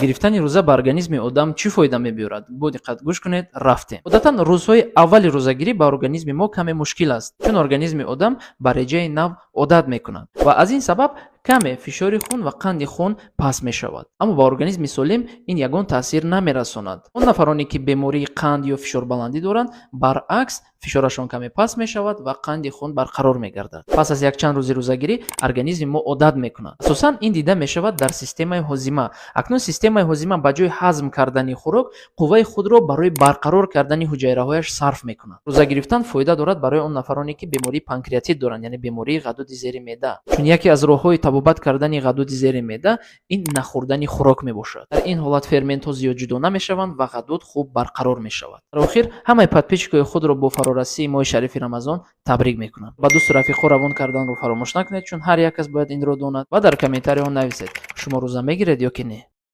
Гирифтани рӯза ба организми одам чӣ фоида мебиёрад? Бо диққат гӯш кунед, рафтем. Одатан рӯзҳои аввали рӯзагирӣ ба организми мо каме мушкил аст, чун организми одам ба реҷаи нав одат мекунад ва аз ин сабаб каме фишори хун ва қанди хун паст мешавад. Аммо ба организми солим ин ягон таъсир намерасонад. Он нафароне, ки бемории қанд ё фишорбаландӣ доранд, баръакс, фишорашон каме паст мешавад ва қанди хун барқарор мегардад. Пас аз якчанд рӯзи рӯзагирӣ организми мо одат мекунад. Асосан ин дида мешавад дар системаи ҳозима. Акнун системаи ҳозима ба ҷои ҳазм кардани хӯрок қувваи худро барои барқарор кардани ҳуҷайраҳояш сарф мекунад. Рӯза гирифтан фоида дорад барои он нафароне, ки бемории панкреатит доранд, яъне бемории ғадуди зери меъда, чун яке аз роҳҳои табобат кардани ғадуди зери меъда ин нахӯрдани хӯрок мебошад. Дар ин ҳолат ферментҳо зиёд ҷудо намешаванд ва ғадуд хуб барқарор мешавад. Дар охир ҳамаи подписчикои худро бо фарорасии моҳи шарифи Рамазон табрик мекунам. Ба дӯсту рафиқҳо равон карданро фаромӯш накунед, чун ҳар як кас бояд инро донад, ва дар комментариҳо нависед, шумо рӯза мегиред ё ки не.